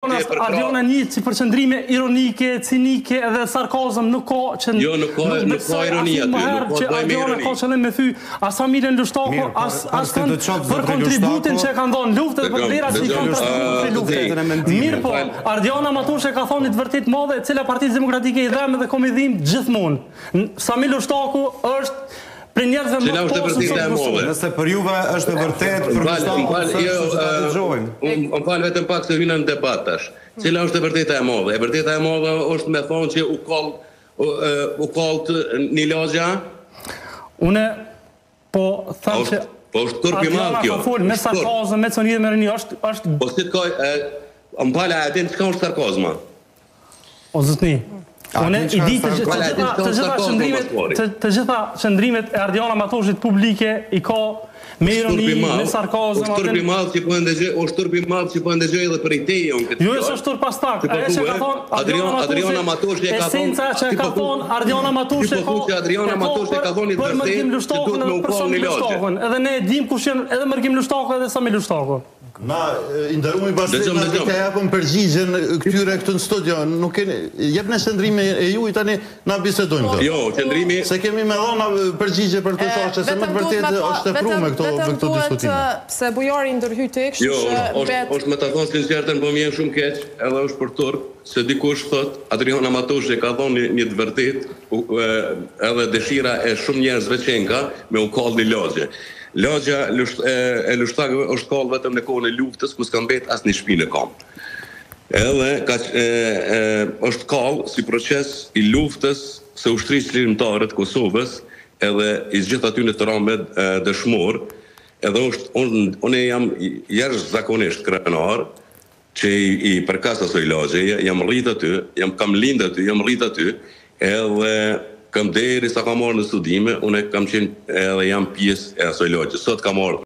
Ardiana njihet si për qëndrime ironike, cinike dhe sarkazëm nuk ka që jo, nuk ka nuk ka ironi aty, nuk ka që Ardiana ka qëllim me thy as familjen Lushtaku, as as kënd për kontributin që e kanë dhënë luftë dhe për vlerat që i kanë trashëguar prej lufte. Mirëpo, Ardiana Matoshi ka thonë një të vërtetë madhe e cila Partisë Demokratike i dhem dhe ka me i dhim gjithmonë. Sami Lushtaku është Prej njerëzve më të pasur sot në Kosovë. Nëse për juve është e vërtetë, për Lushtakun s'është, jo, kështu që ta dëgjojmë. Më fal vetëm pak se hyna në debat tash. Cila është e vërteta e madhe? E vërteta e madhe është me thonë që u kall u kall një lagja? Unë po them që Po është turp i madh kjo. Ka fol me sarkazëm, me cinizëm, me ironi, është është Po si të ka, më fal, a e din çka është sarkazma? O zotni, unë i di të gjitha të gjitha qëndrimet të, të gjitha qëndrimet e Ardiana Matoshit publike i ka me ironi, me sarkazëm. Është turp i madh që po e ndëgjoj, është turp i madh që po e ndëgjoj edhe prej teje unë këtë. Jo, s'është turp pas tak. Ajo që ka thonë Adriana Adriana Matoshi e ka thonë esenca që ka thonë Ardiana Matoshi ka thonë Adriana Matoshi ka thonë për Mërgim Lushtakun dhe për Sami Lushtakun. Edhe ne e dim kush janë edhe Mërgim Lushtaku edhe Sami Lushtaku. Na, i nderumi Basri, na di t'ia japëm përgjigjen këtyre këtu në studio, nuk keni, jepne qëndrimin e juj tani, na bisedojmë këtu. Jo, qëndrimi... Se kemi me dhona përgjigje për këto çështje, se me të vërtetë është tepru me këto, me këto diskutime. Vetëm duhet, se Bujari ndërhyti, kështu jo, që është, është me ta thonë sinqertën, po më vjen shumë keq, edhe është për turp, se dikush thot, Adriana Matoshi ka thonë një, një të vërtetë, edhe dëshira e shumë njerëzve qenka me u kall një lagje. Lagja e Lushtakëve është kallë vetëm në kohën e luftës ku s'ka mbet asnjë shpi në kamp. Edhe ka është kallë si proces i luftës së Ushtrisë Çlirimtare të Kosovës edhe i gjithë atyne të ramëve dëshmorë edhe është unë unë jam jashtëzakonisht krenar që i, i përkas asoj lagjeje, jam rrit aty, jam kam lind aty, jam rrit aty, edhe kam deri sa kam ardhur në studime, unë kam qenë edhe jam pjesë e asoj lagje. Sot kam ardhur.